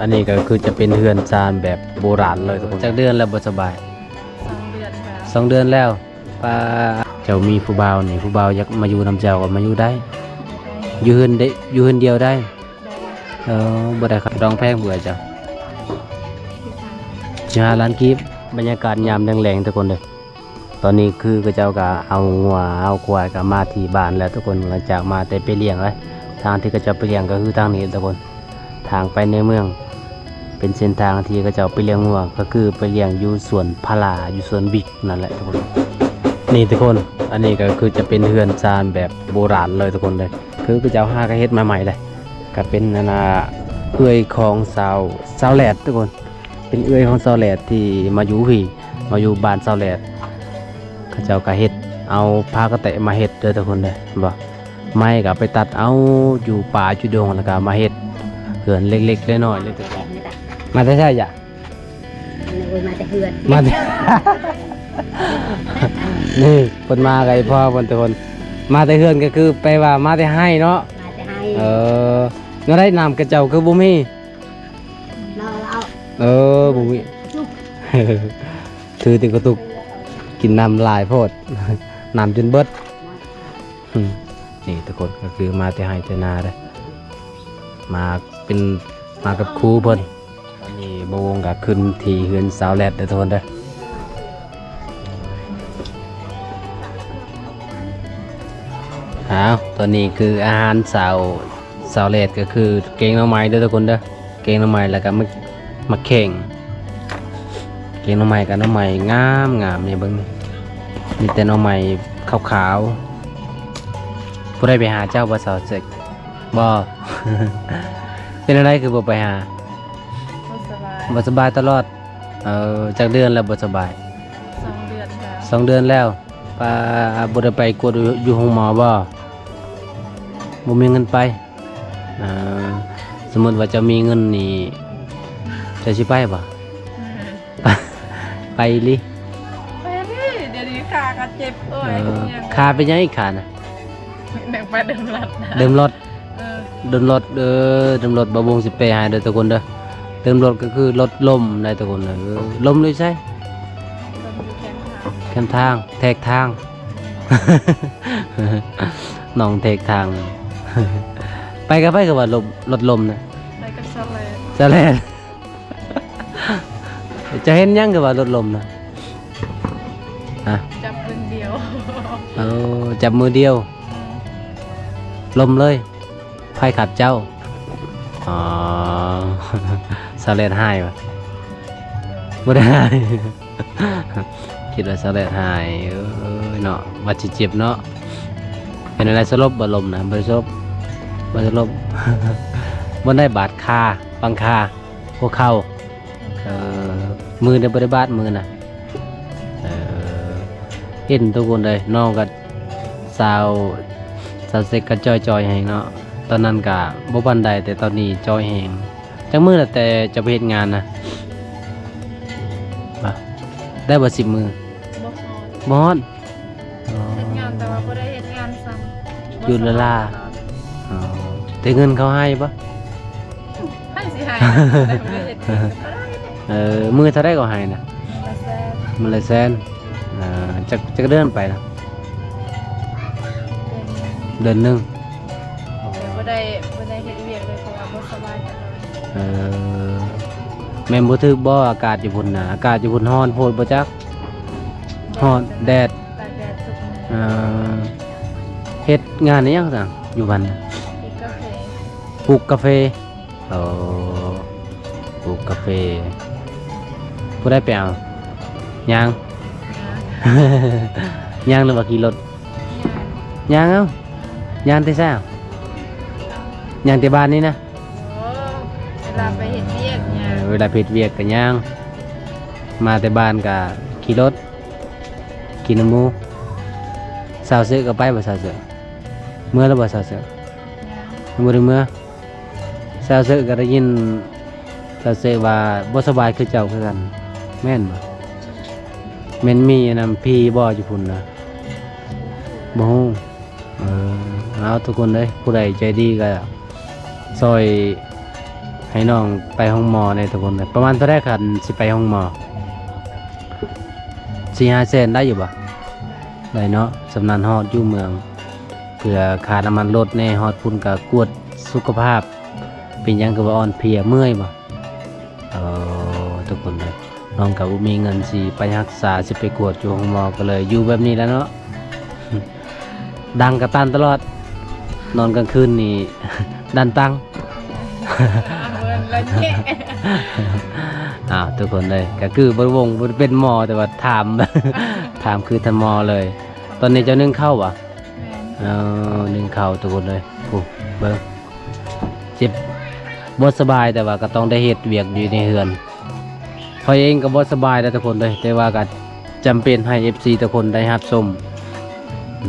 ອັນນີ້ກໍຄືຈະເປັນເຮືອນຊານແບບໂບລານເລີຍທຸກຄົນ. ຈັກເດືອນແລ້ວບໍ່ສະບາຍ? ສອງເດືອນແລ້ວ. ສອງເດືອນແລ້ວ. ປ້າ ເຈົ້າມີຜູ້ບ່າວນີ້ ຜູ້ບ່າວຢາກມາຢູ່ນຳເຈົ້າກໍມາຢູ່ໄດ້. ຢູ່ເຮືອນເດ ຢູ່ເຮືອນດຽວໄດ້. ເອີ ບໍ່ໄດ້ຄ່າດອງແພງເບື່ອເຈົ້າ. ສິບຫ້າລ້ານກີບ. ບັນຍາກາດຍາມແລງໆ ທຸກຄົນເດີ. ຕອນນີ້ຄືເຂົາເຈົ້າກໍເອົາງົວເອົາຄວາຍກໍມາທີ່ບ້ານແລ້ວທຸກຄົນ, ຫຼັງຈາກມາແຕ່ໄປລ້ຽງແລ້ວ. ທາງທີ່ເຂົາເຈົ້າໄປລ້ຽງກໍຄືທາງນີ້ທຸກຄົນ, ທາງໄປໃນເມືອງ ເປັນເສັ້ນທາງທີ່ເຂົາເຈົ້າໄປລ້ຽງງົວ, ກໍຄືໄປລ້ຽງຢູ່ສວນພາລາ ຢູ່ສວນບິກນັ້ນແຫຼະທຸກຄົນ. ນີ້ທຸກຄົນ ອັນນີ້ກໍຄືຈະເປັນເຮືອນຊານແບບໂບລານເລີຍທຸກຄົນເດີ. ຄືເຂົາເຈົ້າຫາກໍເຮັດມາໃໝ່ເດ້, ກໍເປັນອັນນ່າ ເອື້ອຍຂອງຊາວ ຊາວແຫຼດທຸກຄົນ. ເປັນເອື້ອຍຂອງຊາວແຫຼດທີ່ມາຢູ່ພີ້ ມາຢູ່ບ້ານຊາວແຫຼດ. ເຂົາເຈົ້າກໍເຮັດ ເອົາຜ້າກະແຕະມາເຮັດເດີທຸກຄົນເດີ ເຫັນບໍ່? ໄມ້ກໍເອົາໄປຕັດເອົາຢູ່ປ່າຢູ່ດົງ ແລ້ວກໍມາເຮັດເຮືອນເລັກໆນ້ອຍໆເລີຍທຸກຄົນ. ມາແຕ່ໃສຍະ? ໂອ້ຍ ມາແຕ່ເຮືອນ ມາແຕ່ ນີ້ເພິ່ນມາກັບພໍ່ເພິ່ນທຸກຄົນ. ມາແຕ່ເຮືອນກໍຄືແປວ່າມາແຕ່ໄຮ່ເນາະ? ມາແຕ່ໄຮ່. ເອີ ແນວໃດ ນ້ຳຂະເຈົ້າຄືບໍ່ມີ? ເອີ ບໍ່ມີ. ຖືແຕ່ກະຕຸກ ກິນນ້ຳຫຼາຍໂພດ ນ້ຳຈົນເບິດ. ນີ້ທຸກຄົນ ກໍຄືມາແຕ່ໄຮ່ແຕ່ນາເດ້ ມາເປັນ ມາກັບຄູເພິ່ນ. ຕອນນີ້ບ່າວວົງກໍຂຶ້ນທີ່ເຮືອນຊາວແຫຼດເດີທຸກຄົນເດີ. ອ້າວ ຕອນນີ້ຄືອາຫານຊາວ ຊາວແຫຼດກໍຄືແກງໜໍ່ໄມ້ເດີທຸກຄົນເດີ, ແກງໜໍ່ໄມ້ ແລ້ວກໍໝາກ ໝາກແຂ້ງ. ແກງໜໍ່ໄມ້ກັບໜໍ່ໄມ້ງາມໆ ນີ້ເບິ່ງ ມີແຕ່ໜໍ່ໄມ້ຂາວໆ. ຜູ້ໃດໄປຫາເຈົ້າບໍ່ ຊາວເຊັກ? ບໍ່. ເປັນແນວໃດຄືບໍ່ໄປຫາ? ບໍ່ສະບາຍ ບໍ່ສະບາຍຕະຫຼອດ. ເອີ ຈັກເດືອນແລ້ວບໍ່ສະບາຍ? ສອງເດືອນແລ້ວ. ສອງເດືອນແລ້ວ. ປ້າ ບໍ່ໄດ້ໄປກວດຢູ່ ຢູ່ໂຮງໝໍບໍ່? ບໍ່ມີເງິນໄປ. ເອີ ສົມມຸດວ່າເຈົ້າມີເງິນນີ້ ເຈົ້າຊິໄປບໍ່? ອືມ ໄປອີ່ຫຼີ? ໄປເລີຍ ດຽວນີ້ຂາກໍເຈັບ. ໂອ້ຍ ເອີ ຫຍັງ ຂາເປັນຫຍັງອີກຂານະ? ຍັງໄປເດີມລົດ ເດີມລົດ. ເອີ ເດີມລົດ ເອີ ເດີມລົດ. ບ່າວວົງຊິແປໃຫ້ເດີທຸກຄົນເດີ. ເດີມລົດກໍຄືລົດລົ້ມໄດ໋ທຸກຄົນເດີ. ເອີ ລົ້ມຢູ່ໃສ? ລົ້ມຢູ່ແຄມທາງ ແຄມທາງ ແທກທາງ. ໜອງແທກທາງ. ໄປກັບໃຜຄືວ່າລົດ ລົດລົ້ມນະ? ໄປກັບສາວແຫຼດ ສາວແຫຼດ. ຈະເຫັນຫຍັງຄືວ່າລົດລົ້ມນະ? ຮະ? ຈັບມືດຽວ. ເອີ ຈັບມືດຽວ. ອືມ ລົ້ມເລີຍ. ໃຜຂັບເຈົ້າ? ອໍ ສາວແຫຼດຮ້າຍຫວາ? ບໍ່ໄດ້ຮ້າຍ. ຄິດວ່າສາວແຫຼດຮ້າຍ. ເອີຍເນາະ ວ່າຊິເຈັບເນາະ. ເປັນແນວໃດ ສະຫຼົບບໍ່? ລົ້ມນະ ບໍ່ໄດ້ສະຫຼົບ ບໍ່ໄດ້ສະຫຼົບ. ບໍ່ໄດ້ບາດຂາ ບັງຂາ ຫົວເຂົ່າ. ເອີ ມືໄດ້ບໍ່ໄດ້ບາດມືນະ? ເອີ ເຫັນທຸກຄົນເອີຍ ນ້ອງກໍຊາວ ຊາວເຊັກກໍຈ່ອຍໆແຮງເນາະ. ຕອນນັ້ນກໍບໍ່ປານໃດ ແຕ່ຕອນນີ້ຈ່ອຍແຮງ. ຈັກມື້ລະແຕ່ຈະໄປເຮັດງານນະ? ບໍ່ ໄດ້ບໍ່ສິບມື້? ບໍ່ຮອດ ບໍ່ຮອດ. ອໍ ເຮັດງານແຕ່ວ່າບໍ່ໄດ້ເຮັດງານຊ້ຳ. ຢຸດລ້າໆ. ອໍ ແຕ່ເງິນເຂົາໃຫ້ບໍ່? ໃຜຊິໃຫ້ ແຕ່ບໍ່ໄດ້ເຮັດງານ. ເອີ ມື້ເທົ່າໃດກໍໃຫ້ນະ? ມື້ລະແສນ ມື້ລະແສນ. ເອີ ຈັກ ຈັກເດືອນໄປນະ? ເດືອນໜຶ່ງ. ແຕ່ບໍ່ໄດ້ ບໍ່ໄດ້ເຮັດວຽກເລີຍ ເພາະວ່າບໍ່ສະບາຍຕະຫຼອດ. ເອີ ແມ່ນບໍ່ຖືກບໍ່ ອາກາດຢູ່ພຸ້ນນະ? ອາກາດຢູ່ພຸ້ນຮ້ອນໂພດບໍ່ຈັກ? ຮ້ອນ ແດດ ຕາກແດດທຸກມື້. ເອີ ເຮັດງານອີ່ຫຍັງຊັ້ນຢູ່ບ້ານ? ປູກກາເຟ ປູກກາເຟ. ໂອ້ ປູກກາເຟ. ຜູ້ໃດໄປເອົາ? ຍ່າງ ຍ່າງ ຍ່າງຫຼືວ່າຂີ່ລົດ? ຍ່າງ ຍ່າງ. ເອົ້າ ຍ່າງແຕ່ໃສ? ຍ່າງແຕ່ບ້ານນີ້ນະ? ໂອ້ ເວລາໄປເຮັດວຽກຍ່າງ. ເອີ ເວລາໄປເຮັດວຽກກໍຍ່າງ ມາແຕ່ບ້ານກໍຂີ່ລົດ ຂີ່ນຳໝູ່. ສາວເສິກກໍໄປບໍ່? ສາວເສິກເມືອແລ້ວບໍ່? ສາວເສິກ ຍັງ ຍັງບໍ່ໄດ້ເມືອ. ສາວເສິກກໍໄດ້ຍິນສາວເສິກວ່າບໍ່ສະບາຍຄືເຈົ້າຄືກັນ ແມ່ນບໍ່? ແມ່ນມີອັນນັ້ນຜີບໍ່ຢູ່ພຸ້ນນະ? ບໍ່ຮູ້. ເອີ ເອົາ ທຸກຄົນເອີຍ ຜູ້ໃດໃຈດີກໍຊ່ອຍ ໃຫ້ນ້ອງໄປໂຮງໝໍແດ່ທຸກຄົນເອີຍ. ປະມານເທົ່າໃດຄັນຊິໄປໂຮງໝໍ? ສີ່ຫ້າແສນໄດ້ຢູ່ບໍ່? ໄດ້ເນາະ, ສ່ຳນັ້ນຮອດຢູ່ເມືອງ ເພື່ອຄ່ານ້ຳມັນລົດແດ່, ຮອດພຸ້ນກໍກວດສຸຂະພາບ. ເປັນຫຍັງຄືວ່າອ່ອນເພຍ ເມື່ອຍບໍ່? ເອີ ທຸກຄົນເອີຍ, ນ້ອງກໍບໍ່ມີເງິນຊິໄປຮັກສາ, ຊິໄປກວດຢູ່ໂຮງໝໍ, ກໍເລີຍຢູ່ແບບນີ້ແຫຼະເນາະ. ດັງກະຕັນຕະຫຼອດ, ນອນກາງຄືນນີ້ດັນຕັງ. ອ້າວ ທຸກຄົນເອີຍ, ກໍຄືບໍ່ວົງ ບໍ່ໄດ້ເປັນໝໍ, ແຕ່ວ່າຖາມ ຖາມຄືທ່ານໝໍເລີຍ. ຕອນນີ້ເຈົ້າໜຶ້ງເຂົ້າຫວາ? ແມ່ນ. ເອີ ໜຶ້ງເຂົ້າ ທຸກຄົນເອີຍ. ໂອ້ ເບິ່ງ ເຈັບ ບໍ່ສະບາຍ, ແຕ່ວ່າກໍຕ້ອງໄດ້ເຮັດວຽກຢູ່ໃນເຮືອນ. ຂ້ອຍເອງກໍບໍ່ສະບາຍແລ້ວທຸກຄົນເອີຍ, ແຕ່ວ່າກໍຈຳເປັນໃຫ້ເອັຟຊີທຸກຄົນໄດ້ຮັບຊົມ.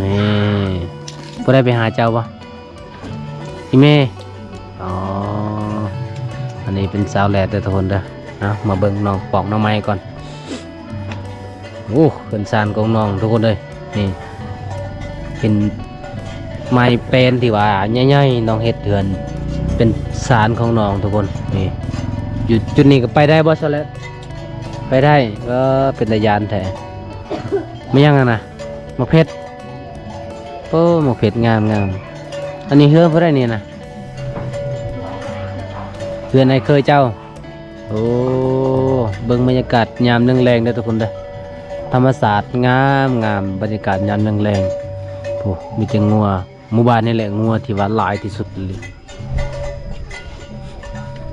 ນີ້ ຜູ້ໃດໄປຫາເຈົ້າບໍ່? ອີ່ແມ່. ອໍ ອັນນີ້ເປັນສາວແຫຼດເດີທຸກຄົນເດີ. ເອົາ ມາເບິ່ງນ້ອງປອກໜໍ່ໄມ້ກ່ອນ. ໂອ້ ເຮືອນຊານຂອງນ້ອງທຸກຄົນເອີຍ. ນີ້ເປັນໄມ້ແປ້ນທີ່ວ່າໃຫຍ່ໆ, ນ້ອງເຮັດເຮືອນເປັນຊານຂອງນ້ອງທຸກຄົນ. ນີ້ຢູ່ຈຸດນີ້ກໍໄປໄດ້ບໍ່ ສາວແຫຼດ? ໄປໄດ້. ເອີ ເປັນຕາຢ້ານແທ້. ແມ່ນຫຍັງຫັ້ນນະ? ໝາກເຜັດ. ໂອ້ ໝາກເຜັດງາມໆ. ອັນນີ້ເຮືອນຜູ້ໃດນີ້ນະ? ເຮືອນອ້າຍເຂີຍເຈົ້າ. ໂອ້ ເບິ່ງບັນຍາກາດຍາມແລງໆເດີທຸກຄົນເດີ. ທຳມະຊາດງາມໆ, ບັນຍາກາດຍາມແລງໆ. ໂອ້ ມີແຕ່ງົວ. ໝູ່ບ້ານນີ້ແຫຼະງົວທີ່ວ່າຫຼາຍທີ່ສຸດເລີຍ.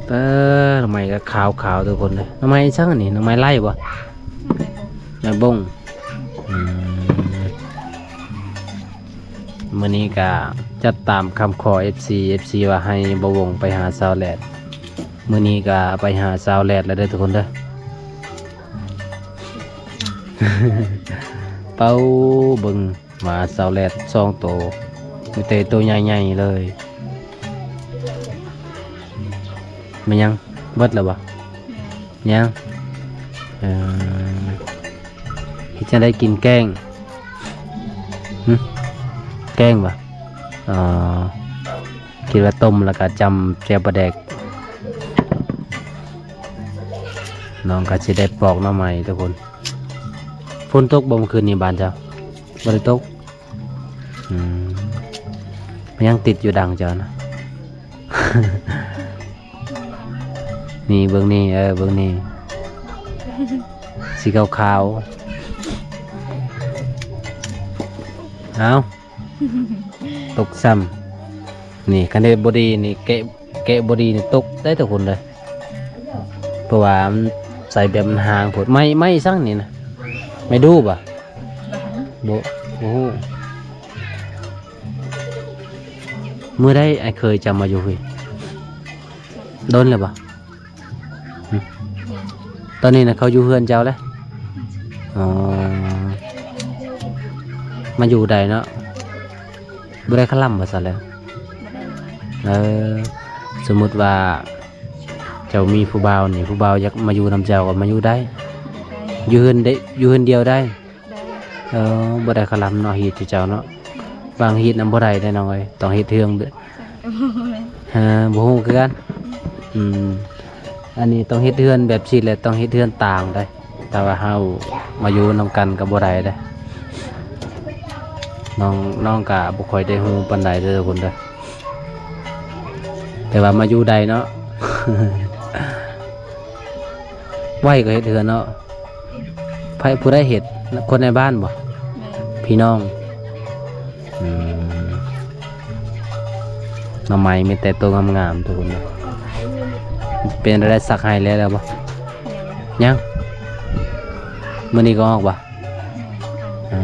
ເອີ ໜໍ່ໄມ້ກໍຂາວໆ ທຸກຄົນເອີຍ. ໜໍ່ໄມ້ອີຫຍັງອັນນີ້? ໜໍ່ໄມ້ໄລ່ບໍ່? ໄມ້ບົ້ງ. ອືມ ມື້ນີ້ກໍຈັດຕາມຄຳຂໍເອັຟຊີ, ເອັຟຊີວ່າໃຫ້ບ່າວວົງໄປຫາສາວແຫຼດ. ມື້ນີ້ກໍໄປຫາສາວແຫຼດແລ້ວເດີທຸກຄົນເດີ. ເປົາ ເບິ່ງ ໝາສາວແຫຼດສອງໂຕ ມີແຕ່ໂຕໃຫຍ່ໆເລີຍ. ແມ່ນຫຍັງ ເບິດແລ້ວບໍ່? ຍັງ. ເອີ ເຮັດຈັ່ງໃດກິນແກງ? ຫຶ ແກງບໍ່? ອໍ ຄິດວ່າຕົ້ມ ແລ້ວກໍຈ້ຳແຈ່ວປາແດກ. ນ້ອງກໍຊິໄດ້ປອກໜໍ່ໄມ້ທຸກຄົນ. ຝົນຕົກບໍ່ມື້ຄືນນີ້ບ້ານເຈົ້າ? ບໍ່ໄດ້ຕົກ. ອືມ ມັນຍັງຕິດຢູ່ດັງເຈົ້ານະ. ນີ້ເບິ່ງນີ້ ເອີ ເບິ່ງນີ້ ສີຂາວໆ. ເອົ້າ ຕົກຊ້ຳ. ນີ້ຄັນເຮັດບໍ່ດີນີ້ ແກະ ແກະບໍ່ດີນີ້ຕົກໄດ້ທຸກຄົນເດີ. ເພາະວ່າມັນໃສ່ແບບມັນຫ່າງໂພດ. ໄມ້ ໄມ້ສັງນີ້ນະ? ໄມ້ດູ່ບໍ່? ບໍ່ ບໍ່ຮູ້. ມື້ໃດອ້າຍເຂີຍຈະມາຢູ່ພີ້? ດົນແລ້ວບໍ່? ຫຶ ຕອນນີ້ນະເຂົາຢູ່ເຮືອນເຈົ້າແລ້ວ? ອໍ ມາຢູ່ໃດເນາະ? ບໍ່ໄດ້ຄະລຳວ່າຊັ້ນແຫຼະ. ເອີ ສົມມຸດວ່າເຈົ້າມີຜູ້ບ່າວນີ້ ຜູ້ບ່າວຢາກມາຢູ່ນຳເຈົ້າກໍມາຢູ່ໄດ້. ຢູ່ເຮືອນ ຢູ່ເຮືອນດຽວໄດ້. ເອີ ບໍ່ໄດ້ຄະລຳເນາະ ຮີດເຈົ້າເນາະ. ບາງຮີດນຳບໍ່ໄດ້ເດ້ນ້ອງເອີຍ ຕ້ອງເຮັດເຮືອນ. ເອີ ບໍ່ຮູ້ຄືກັນ. ອືມ ອັນນີ້ຕ້ອງເຮັດເຮືອນແບບຊີ້ແຫຼະ ຕ້ອງເຮັດເຮືອນຕ່າງໄດ໋. ຖ້າວ່າເຮົາມາຢູ່ນຳກັນກໍບໍ່ໄດ້ເດ້. ນ້ອງ ນ້ອງກໍບໍ່ຄ່ອຍໄດ້ຮູ້ປານໃດເດີທຸກຄົນເດີ ແຕ່ວ່າມາຢູ່ໄດ້ເນາະ. ໄວກໍເຮັດເຮືອນເນາະ. ໃຜ ຜູ້ໃດເຮັດ? ຄົນໃນບ້ານບໍ່? ແມ່ນ. ພີ່ນ້ອງ. ອືມ ໜໍ່ໄມ້ມີແຕ່ໂຕງາມໆ ທຸກຄົນເນາະ. ເປັນໄດ້ ຊັກໄຫ້ແລ້ວ ແລ້ວບໍ່? ຍັງ. ມື້ນີ້ກໍອອກບໍ່? ອື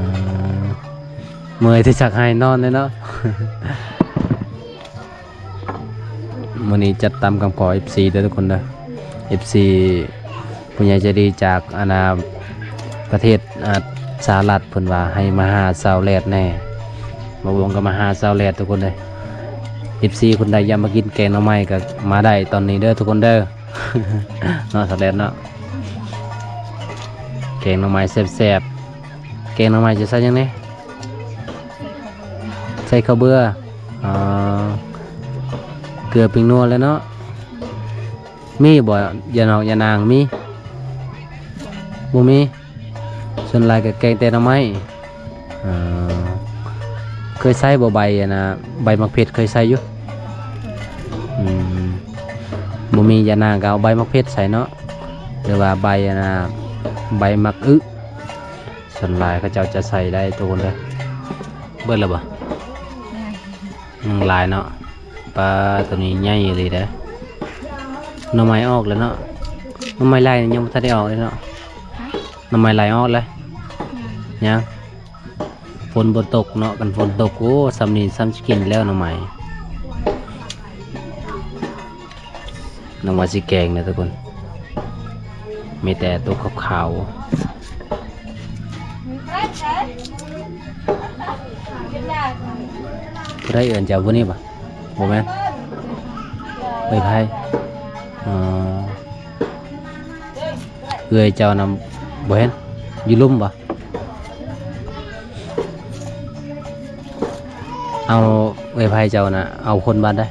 ມ ເມື່ອຍທີ່ຊັກໄຫ້ນອນເລີຍເນາະ. ມື້ນີ້ຈັດຕາມຄຳຂໍເອັຟຊີເດີທຸກຄົນເດີ. ເອັຟຊີ ຜູ້ໃຫຍ່ໃຈດີຈາກ ອັນນ່າ ປະເທດ ອາ ສະຫະລັດ ເພິ່ນວ່າໃຫ້ມາຫາສາວແຫຼດແດ່. ບ່າວວົງກໍມາຫາສາວແຫຼດທຸກຄົນເດີ. ເອັຟຊີຄົນໃດຢາກມາກິນແກງໜໍ່ໄມ້ກໍມາໄດ້ຕອນນີ້ເດີທຸກຄົນເດີ ເນາະ ສາວແຫຼດເນາະ. ແກງໜໍ່ໄມ້ແຊບໆ. ແກງໜໍ່ໄມ້ຈະໃສ່ຫຍັງແດ່? ໃສ່ເຂົ້າເບືອ. ອໍ ເກືອ ປິງນົວແຫຼະເນາະ. ມີບໍ່ ຢານອກຢານາງມີ? ບໍ່ມີ. ສ່ວນຫຼາຍກໍແກງແຕ່ໜໍ່ໄມ້. ເອີ ເຄີຍໃຊ້ບໍ່ໃບອັນນ່າ ໃບໝາກເຜັດເຄີຍໃຊ້ຢູ່? ອືມ ບໍ່ມີຢານາງກໍເອົາໃບໝາກເຜັດໃສ່ເນາະ ຫຼືວ່າໃບອັນນ່າ ໃບໝາກອຶ. ສ່ວນຫຼາຍເຂົາເຈົ້າຈະໃສ່ໄດ້ທຸກຄົນເດີ. ເບິດແລ້ວບໍ່? ຍັງຫຼາຍເນາະ. ປາ ໂຕນີ້ໃຫຍ່ອີ່ຫຼີເດ້. ໜໍ່ໄມ້ອອກແລ້ວເນາະ. ໜໍ່ໄມ້ໄລ່ຍັງບໍ່ທັນໄດ້ອອກເລີຍເນາະ. ຫະ? ໜໍ່ໄມ້ໄລ່ອອກແລ້ວ? ຍັງ. ຍັງ. ຝົນບໍ່ຕົກເນາະ, ຄັນຝົນຕົກ ໂອ້ ຊ່ຳນີ້ຊ່ຳຊິກິນແລ້ວໜໍ່ໄມ້. ນ້ອງວ່າຊິແກງນະທຸກຄົນ ມີແຕ່ໂຕຂາວໆ. ຜູ້ໃດເອີ້ນເຈົ້າຜູ້ນີ້ບໍ່? ບໍ່ແມ່ນ ເອື້ອຍໄພ. ອໍ ເອື້ອຍເຈົ້ານຳ ບໍ່ເຫັນ ຢູ່ລຸ່ມບໍ່? ເອົາ ເອື້ອຍໄພເຈົ້ານະ ເອົາຄົນບ້ານໃດ?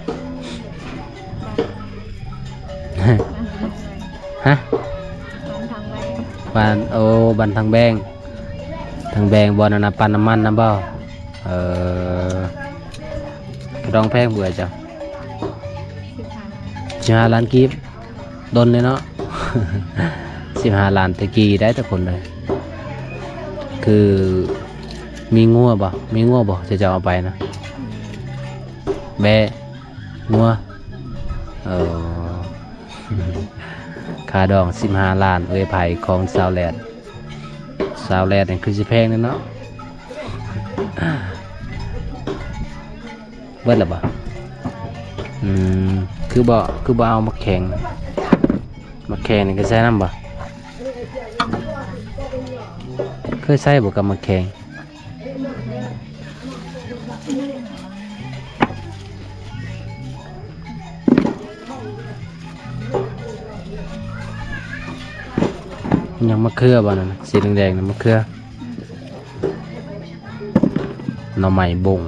ຮະ? ບ້ານ ໂອ້ ບ້ານທາງແບງ. ທາງແບງ ບ່ອນອັນນ່າ ປັ່ນນ້ຳມັນນຳບໍ່? ເອີ ກະດອງແພງເບື່ອເຈົ້າ? ສິບຫ້າລ້ານກີບ. ດົນເລີຍເນາະ. ສິບຫ້າລ້ານແຕ່ກີ້ໄດ໋ທຸກຄົນເອີຍ. ຄືມີງົວບໍ່? ມີງົວບໍ່ ທີ່ເຈົ້າເອົາໄປນະ? ແບ້ ງົວ. ເອີ ຄ່າດອງສິບຫ້າລ້ານ ເອື້ອຍໄພຂອງສາວແລດ. ສາວແລດນີ້ຄືຊິແພງເນາະ. ເບິດແລ້ວບໍ່? ອືມ ຄືບໍ່ ຄືບໍ່ເອົາໝາກແຂ້ງ? ໝາກແຂ້ງນີ້ກໍໃສ່ນຳບໍ່? ເຄີຍໃຊ້ບໍ່ກັບໝາກແຂ້ງ? ຍັງມະເຂືອບໍ່ນັ້ນນະ? ສີແດງໆນະ ມະເຂືອ. ໜໍ່ໄມ້ບົງ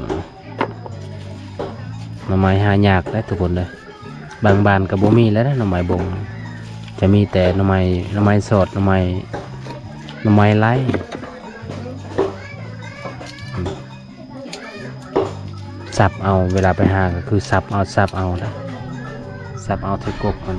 ໜໍ່ໄມ້ຫາຍາກເດ້ທຸກຄົນເດີ. ບາງບ້ານກໍບໍ່ມີແລ້ວເດ້ໜໍ່ໄມ້ບົງ, ຈະມີແຕ່ໜໍ່ໄມ້ ໜໍ່ໄມ້ສອດ ໜໍ່ໄມ້ ໜໍ່ໄມ້ໄລ່. ສັບເອົາ ເວລາໄປຫາກໍຄືສັບເອົາ ສັບເອົານະ ສັບເອົາແຕ່ກົກມັນ.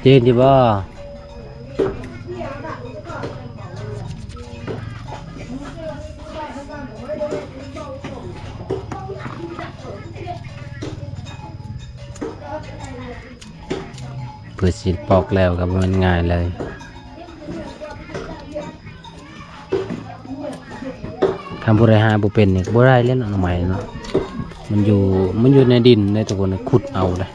ເຫັນຢູ່ບໍ່? ເພື່ອຊິປອກແລ້ວກໍບໍ່ແມ່ນງ່າຍເລີຍ. ຄັນຜູ້ໃດຫາບໍ່ເປັນນີ້ກໍບໍ່ໄດ້ແລ້ວເນາະ ໜໍ່ໄມ້ເນາະ. ມັນຢູ່ ມັນຢູ່ໃນດິນເດ້ທຸກຄົນ, ຂຸດເອົາເດ້.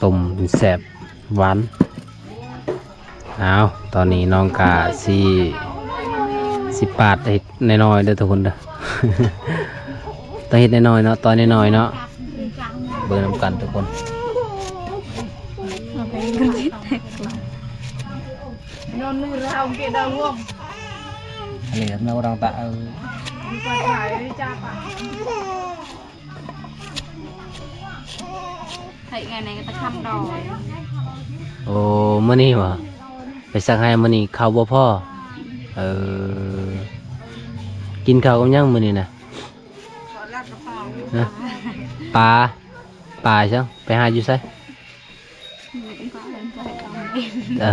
ຕົ້ມແຊບຫວານ. ອ້າວ ຕອນນີ້ນ້ອງກະຊິ ຊິປາດເຮັດນ້ອຍໆເດີທຸກຄົນເດີ. ຕ້ອງເຮັດນ້ອຍໆເນາະ ຕອນນ້ອຍໆເນາະ. ເບິ່ງນຳກັນທຸກຄົນ. ອັນນີ້ນະ ອອກຕັງຕະ ເອີ. ໄທງານໃນກະຕະຄຳດອຍ. ໂອ້ ມື້ນີ້ຫວາ? ໄປສັກໄຮ່ມື້ນີ້ເຂົ້າບໍ່ພໍ. ເອີ ກິນເຂົ້າກັບຫຍັງມື້ນີ້ນະ? ປາ ປາຫຍັງ? ໄປຫາຢູ່ໃສ? ເອີ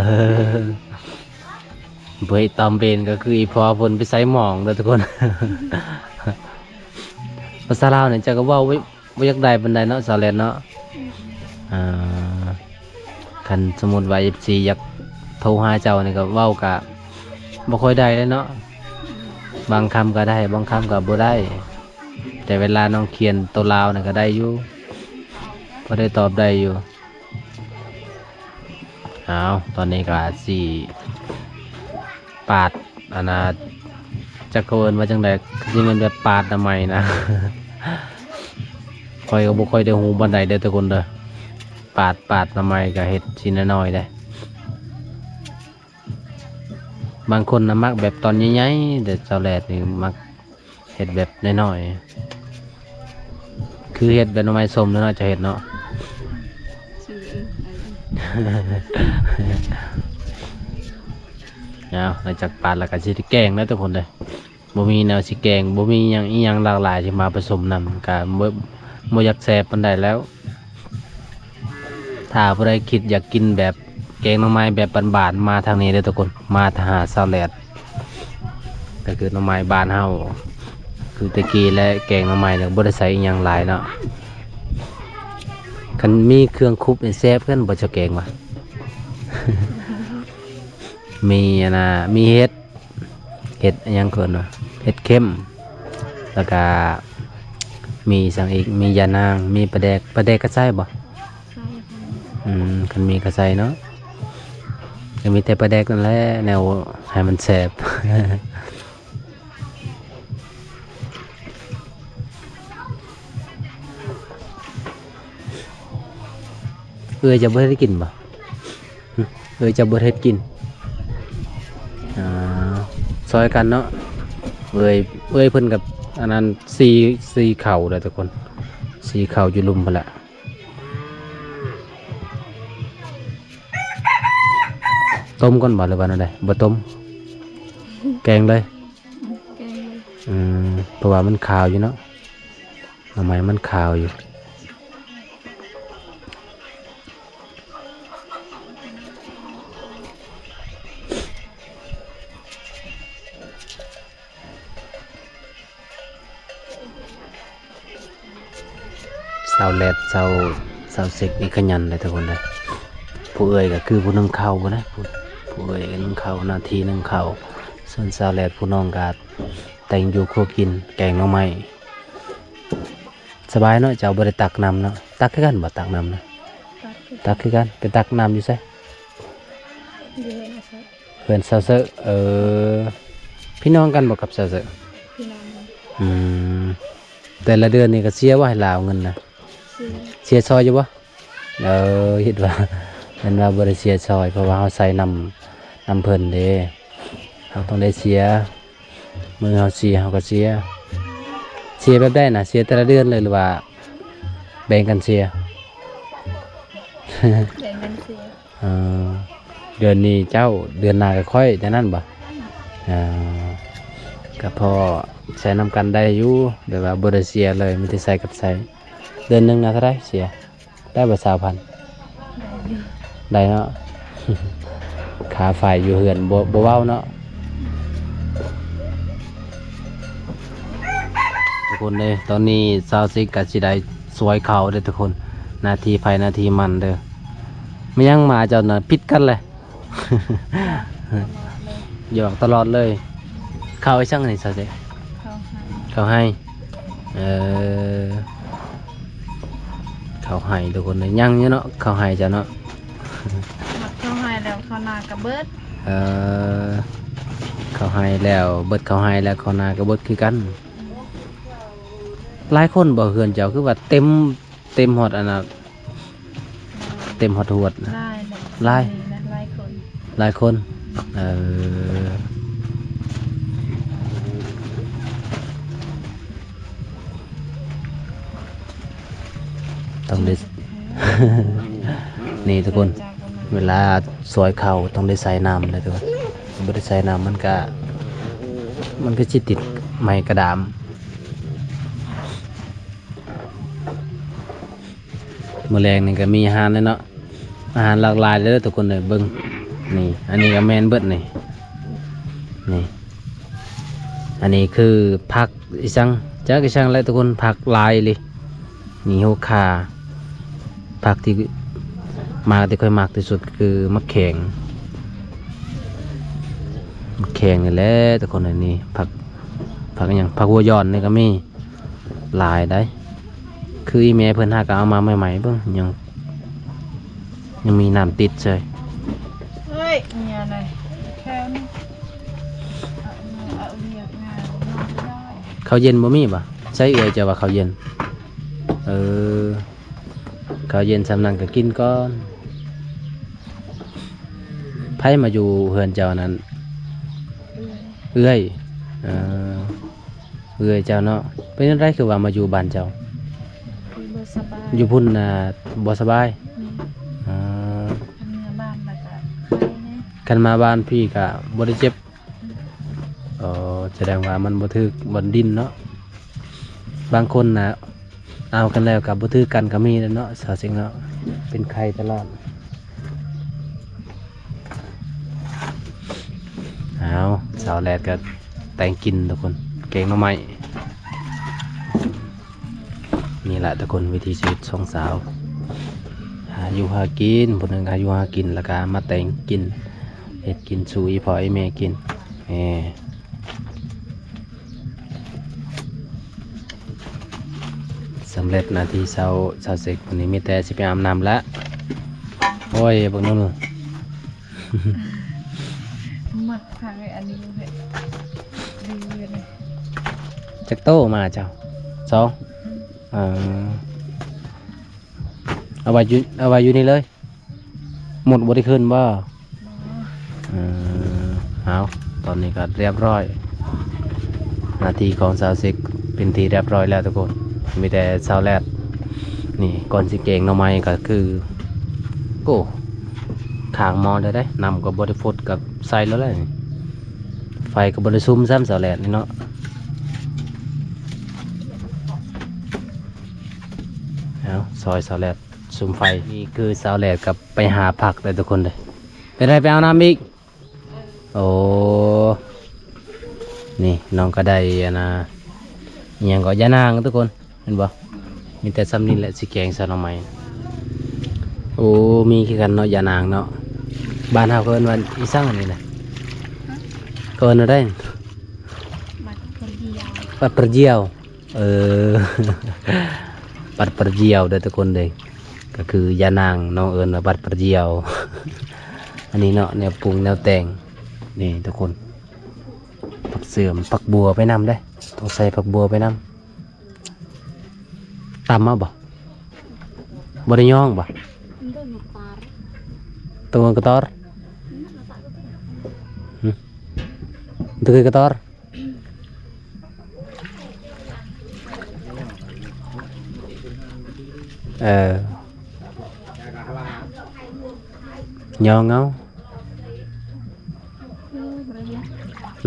ບໍ່ເຮັດຕອມເບນກໍຄືອີພໍ່ເພິ່ນໄປໃສ່ໝອງເດີທຸກຄົນ. ພາສາລາວນີ້ເຈົ້າກໍເວົ້າບໍ່ ບໍ່ຢາກໄດ້ປານໃດເນາະ ສາວແລນເນາະ. ອ່າ ຄັນສົມມຸດວ່າເອັຟຊີຢາກໂທຫາເຈົ້ານີ້ກໍເວົ້າກະບໍ່ຄ່ອຍໄດ້ເລີຍເນາະ, ບາງຄຳກໍໄດ້ ບາງຄຳກໍບໍ່ໄດ້. ແຕ່ເວລານ້ອງຂຽນໂຕລາວນີ້ກໍໄດ້ຢູ່ ພໍໄດ້ຕອບໄດ້ຢູ່. ອ້າວ ຕອນນີ້ກໍຊິປາດ ອັນນ່າ ຈັກເຂົາເອີ້ນວ່າຈັ່ງໃດ ຄືຊິແມ່ນແບບປາດໜ້າໄມ້ນະ. ຂ້ອຍກໍບໍ່ຄ່ອຍໄດ້ຮູ້ປານໃດເດີ້ທຸກຄົນເດີ້. ປາດ ປາດໜໍ່ໄມ້ກໍເຮັດຊິນ້ອຍໆເດ້. ບາງຄົນນະມັກແບບຕອນໃຫຍ່ໆ ແຕ່ສາວແລດນີ້ມັກເຮັດແບບນ້ອຍໆ ຄືເຮັດແບບໜໍ່ໄມ້ສົ້ມເນາະ ເຈົ້າເຮັດເນາະ. ເອົາ ຫຼັງຈາກປາດແລ້ວກໍຊິໄດ້ແກງແລ້ວທຸກຄົນເດີ້. ບໍ່ມີແນວຊິແກງ ບໍ່ມີຫຍັງອີ່ຫຍັງຫຼາກຫຼາຍຊິມາປະສົມນຳ ກະບໍ່ ບໍ່ຢາກແຊບປານໃດແລ້ວ. ຖ້າຜູ້ໃດຄິດຢາກກິນແບບແກງໜໍ່ໄມ້ແບບບ້ານໆ ມາທາງນີ້ເດີ້ທຸກຄົນ ມາຫາສາວແລດ. ກໍຄືໜໍ່ໄມ້ບ້ານເຮົາ ຄືແຕ່ກີ້ແຫຼະ ແກງໜໍ່ໄມ້ນີ້ບໍ່ໄດ້ໃສ່ອີ່ຫຍັງຫຼາຍເນາະ. ຄັນມີເຄື່ອງຄົບນີ້ແຊບຄືກັນບໍ່ ເຈົ້າແກງຫວາ? ມີອັນນ່າ ມີເຫັດ ເຫັດຫຍັງເອີ້ນວ່າ ເຫັດເຂັມ ແລ້ວກະມີຫຍັງອີກ ມີຢານາງ ມີປາແດກ ປາແດກກໍໃສ່ບໍ່? ໃສ່ ອືມ ຄັນມີກໍໃສ່ເນາະ ກໍມີແຕ່ປາແດກນັ້ນແຫຼະ ແນວໃຫ້ມັນແຊບ. ເອື້ອຍຈະບໍ່ໄດ້ກິນບໍ່? ເອື້ອຍຈະບໍ່ເຮັດກິນ ອ່າ ຊ່ອຍກັນເນາະ. ເອື້ອຍ ເອື້ອຍເພິ່ນກັບອັນນັ້ນ ສີ ສີເຂົ້າເດີ້ທຸກຄົນ ສີເຂົ້າຢູ່ລຸ່ມພຸ້ນແຫຼະ. ຕົ້ມກ່ອນບໍ່ ຫຼືວ່າແນວໃດ? ບໍ່ຕົ້ມ ແກງເລີຍ. ແກງເລີຍ ອືມ ເພາະວ່າມັນຄາວຢູ່ເນາະ ໜໍ່ໄມ້ມັນຄາວຢູ່. ສາວແລດ ສາວ ສາວເຊັກນີ້ຂະຫຍັນເດ້ທຸກຄົນເດີ. ຜູ້ເອື້ອຍກໍຄືຜູ້ໜຶ້ງເຂົ້າພຸ້ນນະ ຜູ້ ຜູ້ເອື້ອຍໜຶ້ງເຂົ້າ ໜ້າທີ່ໜຶ້ງເຂົ້າ. ສ່ວນສາວແລດຜູ້ນ້ອງກໍແຕ່ງຢູ່ຄົວກິນ ແກງໜໍ່ໄມ້. ສະບາຍເນາະ ເຈົ້າບໍ່ໄດ້ຕັກນ້ຳເນາະ. ຕັກຄືກັນບໍ່? ຕັກນ້ຳນະ? ຕັກຄື ຕັກຄືກັນ. ໄປຕັກນ້ຳຢູ່ໃສ? ຢູ່ເຮືອນສາວເຊີ. ເອີ ພີ່ນ້ອງກັນບໍ່ກັບສາວເຊີ? ພີ່ນ້ອງກັນ. ອືມ ແຕ່ລະເດືອນນີ້ກໍເສຍບໍ່ ໃຫ້ລາວເງິນນະ? ເສຍ. ເສຍຊ່ອຍຢູ່ບໍ່? ເອີ ຄິດວ່າ ແມ່ນວ່າບໍ່ໄດ້ເສຍຊ່ອຍ ເພາະວ່າເຮົາໃຊ້ນຳ ນຳເພິ່ນເດ້ ເຮົາຕ້ອງໄດ້ເສຍ. ມື້ເຮົາເສຍ ເຮົາກໍເສຍ. ເສຍແບບໃດນະ? ເສຍແຕ່ລະເດືອນເລີຍ ຫຼືວ່າແບ່ງກັນເສຍ? ແບ່ງກັນເສຍ. ເອີ ເດືອນນີ້ເຈົ້າ ເດືອນໜ້າກໍຂ້ອຍ ຈັ່ງນັ້ນບໍ່? ເອີ ກໍພໍໃຊ້ນຳກັນໄດ້ຢູ່ ແບບວ່າບໍ່ໄດ້ເສຍເລີຍ ມີແຕ່ໃຊ້ກັບໃຊ້. ເດືອນໜຶ່ງນະເທົ່າໃດເສຍ? ໄດ້ບໍ່ ຊາວພັນ? ໄດ້ເນາະ. ຄ່າໄຟຢູ່ເຮືອນບໍ່ ບໍ່ເວົ້າເນາະ. ທຸກຄົນເດ້ ຕອນນີ້ສາວຊິກກໍຊິໄດ້ຊ່ວຍເຂົາເດ້ທຸກຄົນ. ໜ້າທີ່ໃຜໜ້າທີ່ມັນເດີ. ແມ່ນຫຍັງໝາເຈົ້ານະ ຜິດກັນແຫຼະ. ຫຍອກຕະຫຼອດເລີຍ. ເຂົ້າອີ່ສັງນີ້ຊະເດ? ເຂົ້າໄຮ່. ເຂົ້າໄຮ່. ເອີ ເຂົ້າໄຮ່ທຸກຄົນເອີຍ. ຍັງຢູ່ເນາະ ເຂົ້າໄຮ່ເຈົ້າເນາະ. ໝົດເຂົ້າໄຮ່ແລ້ວ ເຂົ້ານາກໍເບິດ. ເອີ ເຂົ້າໄຮ່ແລ້ວ ເບິດເຂົ້າໄຮ່ແລ້ວ ເຂົ້ານາກໍເບິດຄືກັນ. ຫຼາຍຄົນບໍ່ ເຮືອນເຈົ້າ ຄືວ່າເຕັມ ເຕັມຮອດອັນນ່າ ເຕັມຮອດຮວດນະ. ຫຼາຍແຫຼະ. ຫຼາຍ. ຫຼາຍຄົນ. ຫຼາຍຄົນ. ເອີ ຕ້ອງໄດ້ ນີ້ທຸກຄົນ ເວລາຊ່ອຍເຂົາຕ້ອງໄດ້ໃສ່ນ້ຳເດີທຸກຄົນ. ບໍ່ໄດ້ໃສ່ນ້ຳມັນກະ ມັນກໍຊິຕິດໄມ້ກະດາມ. ມື້ແລງນີ້ກໍມີອາຫານແລ້ວເນາະ ອາຫານຫຼາກຫຼາຍເດີທຸກຄົນເດີ. ເບິ່ງ ນີ້ ອັນນີ້ກໍແມ່ນເບິດນີ້ ນີ້ ອັນນີ້ຄືຜັກອີ່ສັງ ຈັກອີ່ສັງແຫຼະທຸກຄົນ ຜັກຫຼາຍອີ່ຫຼີ. ນີ້ ໂຫຄາ ຜັກທີ່ ໝາກທີ່ຂ້ອຍມັກທີ່ສຸດຄືໝາກແຂ້ງ ໝາກແຂ້ງນີ້ແຫຼະທຸກຄົນ. ນີ້ ຜັກ ຜັກຫຍັງ ຜັກຫົວຢອນນີ້ກໍມີ. ຫຼາຍໃດ໋ ຄືອີ່ແມ່ເພິ່ນຫາກໍເອົາມາໃໝ່ໆ ເບິ່ງ ຍັງ ຍັງມີນ້ຳຕິດເສີຍ. ເຮີ້ຍ ເມຍນະ ແຄມ ເອົາ ເອົາວຽກງານ ເຂົ້າເຢັນບໍ່ມີບໍ່? ໃສ່ເອື້ອຍເຈົ້າວ່າເຂົ້າເຢັນ. ເອີ ເຂົ້າເຢັນຊ່ຳນັ້ນກໍກິນກ່ອນ. ໃຜມາຢູ່ເຮືອນເຈົ້ານັ້ນ? ເອື້ອຍ ເອື້ອຍ. ເອີ ເອື້ອຍເຈົ້າເນາະ. ເປັນຈັ່ງໃດຄືວ່າມາຢູ່ບ້ານເຈົ້າ? ບໍ່ສະບາຍ ຢູ່ພຸ້ນນະບໍ່ສະບາຍ? ແມ່ນ. ເອີ ຄັນເມືອບ້ານລະກະໄຄແດ່. ຄັນມາບ້ານພີ້ກະບໍ່ໄດ້ເຈັບ? ອໍ ສະແດງວ່າມັນບໍ່ຖືກບ່ອນດິນເນາະ. ບາງຄົນນະ ເອົາກັນແລ້ວກໍບໍ່ຖືກກັນກໍມີແຫຼະເນາະ ສາວເຊັງເນາະ. ເປັນໄຂ້ຕະຫຼອດ. ເອົາ ສາວແລດກໍແຕ່ງກິນທຸກຄົນ ແກງໜໍ່ໄມ້. ນີ້ແຫຼະທຸກຄົນ ວິຖີຊີວິດສອງສາວ ຫາຢູ່ຫາກິນ. ຜູ້ໜຶ່ງຫາຢູ່ຫາກິນ ແລ້ວກໍມາແຕ່ງກິນ ເຮັດກິນສູ່ອີ່ພໍ່ອີ່ແມ່ກິນ. ແໝ່ ສຳເລັດໜ້າທີ່ຊາວ ຊາວເຊັກ. ມື້ນີ້ມີແຕ່ຊິໄປອາບນ້ຳລະ. ໂອ້ຍ ບັກໜຸ່ນ ມັກທາງໄອ້ອັນນີ້ເລີຍ ດີເລີຍ. ຈັກໂຕມາເຈົ້າ? ສອງ. ເອີ ເອົາໄວ້ຢູ່ ເອົາໄວ້ຢູ່ນີ້ເລີຍ ໝົດບໍ່ໄດ້ຄືນບໍ່? ເອີ ເອົາ ຕອນນີ້ກໍຮຽບຮ້ອຍ ໜ້າທີ່ຂອງຊາວເຊັກເປັນທີ່ຮຽບຮ້ອຍແລ້ວທຸກຄົນ. ມີແຕ່ຊາວແລດ ນີ້ ກ່ອນຊິແກງໜໍ່ໄມ້ກໍຄື ໂອ້ ຂ້າງໝໍ້ແລ້ວເດ້. ນ້ຳກໍບໍ່ໄດ້ຟົດ ກໍໃສ່ແລ້ວແຫຼະ. ໄຟກໍບໍ່ໄດ້ສຸມຊ້ຳ ຊາວແລດນີ້ເນາະ. ເອົາ ຊ່ອຍຊາວແລດສຸມໄຟ. ນີ້ຄືຊາວແລດກັບໄປຫາຜັກເດ້ທຸກຄົນເດ້. ເປັນໃດໄປເອົານ້ຳອີກ? ໂອ້ ນີ້ນ້ອງກໍໄດ້ອັນນ່າ ອີ່ຫຍັງກໍ ຢານາງທຸກຄົນ ເຫັນບໍ່? ມີແຕ່ຊ່ຳນີ້ແຫຼະ ຊິແກງໃສ່ໜໍ່ໄມ້. ໂອ້ ມີຄືກັນເນາະ ຢານາງເນາະ. ບ້ານເຮົາເຂົາເອີ້ນວ່າອີ່ສັງອັນນີ້ນະ? ເຂົາເອີ້ນວ່າໃດ? ບັດປະດຽວ ບັດປະດຽວ. ເອີ ບັດປະດຽວເດີທຸກຄົນເດີ. ກໍຄືຢານາງ ນ້ອງເອີ້ນວ່າບັດປະດຽວ. ອັນນີ້ເນາະ ແນວປຸງແນວແຕ່ງ. ນີ້ທຸກຄົນ ຜັກເສີມ ຜັກບົວໄປນຳເດ້. ຕ້ອງໃສ່ຜັກບົວໄປນຳ. ຕຳເອົາບໍ່? ບໍ່ໄດ້ຍ້ອງບໍ່? ຕົວກະຕອນ ຫຶ? ຕົວກະຕອນ. ເອີ ຍ້ອງເອົາ.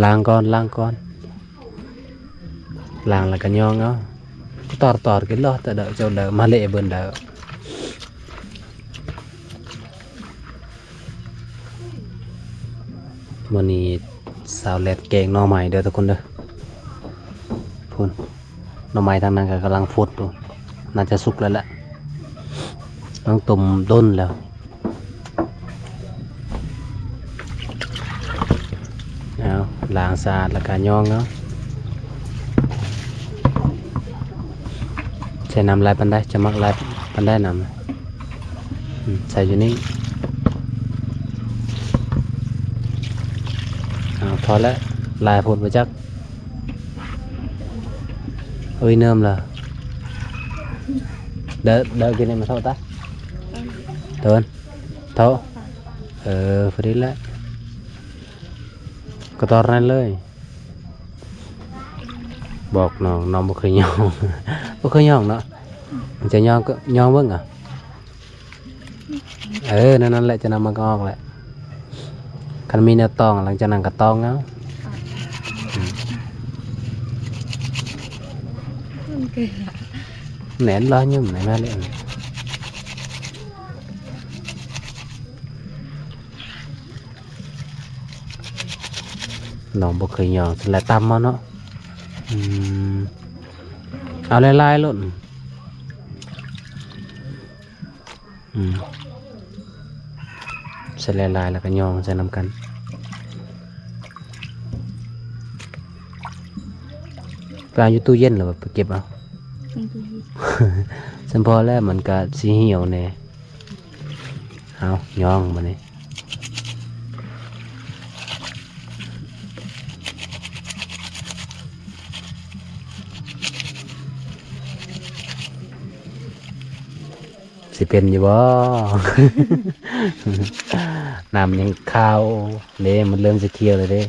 ລ້າງກ່ອນ ລ້າງກ່ອນ ລ້າງແລ້ວກໍຍ້ອງເອົາ. ຕອດໆ ກິນເລີຍ ແຕ່ເດີ ເຈົ້າເດີ ມາເລະເບິ່ງເດີ. ມື້ນີ້ສາວແລດແກງໜໍ່ໄມ້ເດີທຸກຄົນເດີ. ພຸ້ນ ໜໍ່ໄມ້ທາງນັ້ນກໍກຳລັງຟົດຢູ່ ໜ້າຈະສຸກແລ້ວແຫຼະ ຕ້ອງຕົ້ມດົນແລ້ວ. ເອົາ ລ້າງສະອາດແລ້ວກໍຍ້ອງເອົາ. ໃສ່ນ້ຳຫຼາຍປານໃດ? ເຈົ້າມັກຫຼາຍປານໃດນ້ຳ? ອືມ ໃສ່ຢູ່ນີ້. ເອົາ ພໍແລ້ວ ຫຼາຍໂພດບໍ່ຈັກ. ໂອ້ຍ ເນີມລະ ເດີ ເດີ ກິນໃຫ້ມັນເທົ່າຕາ ເດີນ ເທົ່າ. ເອີ ພໍດີແຫຼະ ກະຕອນນັ້ນເລີຍ. ບອກນ້ອງ ນ້ອງບໍ່ເຄີຍຍ້ອງ ບໍ່ເຄີຍຍ້ອງເນາະ. ຈະຍ້ອງກໍຍ້ອງເບິ່ງ ອະ. ເອີ ນັ້ນ ນັ້ນແຫຼະ ຈະນຳມັນກໍອອກແຫຼະ. ຄັນມີແນວຕອງ ຫຼັງຈາກນັ້ນກໍຕອງເອົາ. ອືມ ມັນເກັ່ງອະ ແໜ້ນລອຍຫຍຸ້ມໃນນັ້ນເລີຍ. ນ້ອງບໍ່ເຄີຍຍ້ອງ ຊັ້ນແຫຼະ ຕຳເອົາເນາະ. ອືມ ເອົາຫຼາຍໆໂລດ. ອືມ ໃສ່ຫຼາຍໆ ແລ້ວກໍຍ້ອງໃສ່ນຳກັນ. ໄປເອົາຢູ່ຕູ້ເຢັນ ຫຼືວ່າໄປເກັບເອົາ? ຢູ່ຕູ້ເຢັນ. ຊັ້ນພໍແລ້ວ ມັນກໍຊິຫ່ຽວແດ່. ເອົາ ຍ້ອງບາດນີ້. ຊິເປັນຢູ່ບໍ່? ນ້ຳຍັງຂາວເດ້ ມັນເລີ່ມຊິຂຽວແລ້ວເດ້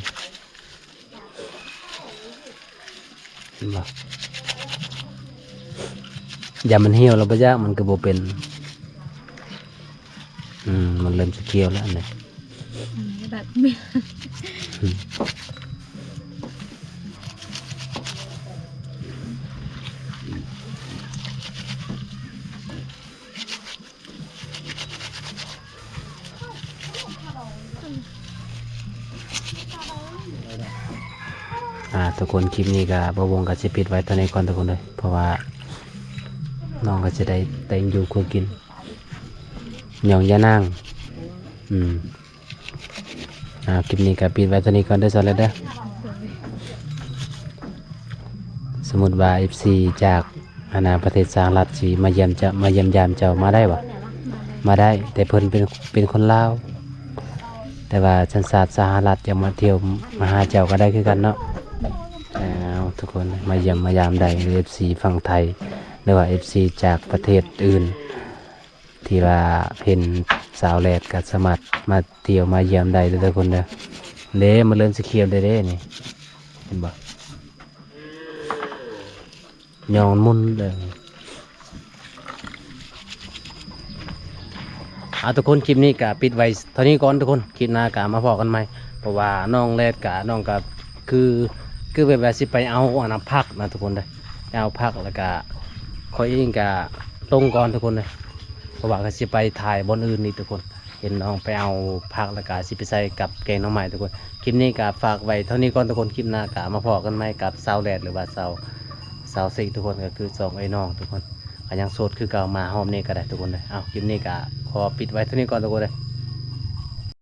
ເຫັນບໍ່? ຢ້ານມັນຫ່ຽວແລ້ວບໍ່ຢາກ ມັນກໍບໍ່ເປັນ. ອືມ ມັນເລີ່ມຊິຂຽວແລ້ວອັນນີ້ ອືມ ແບບ ອ່າ ທຸກຄົນ ຄລິບນີ້ກໍບ່າວວົງກໍຊິປິດໄວ້ເທົ່ານີ້ກ່ອນທຸກຄົນເດີ ເພາະວ່ານ້ອງກໍຊິໄດ້ແຕ່ງຢູ່ຄົວກິນ ຍ້ອງຢ່ານາງ ອືມ. ອ່າ ຄລິບນີ້ກໍປິດໄວ້ເທົ່ານີ້ກ່ອນເດີ ສາວແລັດເດີ. ສົມມຸດວ່າເອັຟຊີຈາກ ອັນນ່າ ປະເທດສະຫະລັດຊິມາຢ້ຽມເຈົ້າ ມາຢ້ຽມຢາມເຈົ້າ ມາໄດ້ບໍ່? ມາໄດ້ ແຕ່ເພິ່ນເປັນ ເປັນຄົນລາວ ແຕ່ວ່າສັນຊາດສະຫະລັດ ຢາກມາທ່ຽວມາຫາເຈົ້າກໍໄດ້ຄືກັນເນາະ. ອ້າວ ທຸກຄົນ ມາຢ້ຽມມາຢາມໄດ້ ເອັຟຊີຝັ່ງໄທ ຫຼືວ່າເອັຟຊີຈາກປະເທດອື່ນ ທີ່ວ່າເຫັນສາວແລດກໍສາມາດມາທ່ຽວມາຢ້ຽມໄດ້ເດີທຸກຄົນເດີ. ເດ້ ມັນເລີ່ມຊິຂຽວແລ້ວເດ້ນີ້ ເຫັນບໍ່? ຍ້ອງມັນໝຸ່ນເດີ. ເອົາ ທຸກຄົນ ຄລິບນີ້ກໍປິດໄວ້ເທົ່ານີ້ກ່ອນທຸກຄົນ ຄລິບໜ້າກໍມາພໍ້ກັນໃໝ່ ເພາະວ່ານ້ອງແລດກໍ ນ້ອງກໍຄື ຄືແບບວ່າຊິໄປເອົາອັນນັ້ນຜັກນະທຸກຄົນເດີ ໄປເອົາຜັກ ແລ້ວກະຂ້ອຍເອງກະລົງກ່ອນທຸກຄົນເດີ ເພາະວ່າກໍຊິໄປຖ່າຍບ່ອນອື່ນອີກທຸກຄົນ. ເຫັນນ້ອງໄປເອົາຜັກ ແລ້ວກະຊິໄປໃສ່ກັບແກງໜໍ່ໄມ້ທຸກຄົນ. ຄລິບນີ້ກະຝາກໄວ້ເທົ່ານີ້ກ່ອນທຸກຄົນ ຄລິບໜ້າກະມາພໍ້ກັນໃໝ່ກັບສາວແລດ ຫຼືວ່າສາວ ສາວຊິກທຸກຄົນ ກໍຄືສອງເອື້ອຍນ້ອງທຸກຄົນ ກໍຍັງໂສດຄືເກົ່າ ມາຮອບນີ້ກໍໄດ້ທຸກຄົນເດີ. ເອົາ ຄລິບນີ້ກະຂໍປິດໄວ້ເທົ່ານີ້ກ່ອນທຸກຄົນເດີ.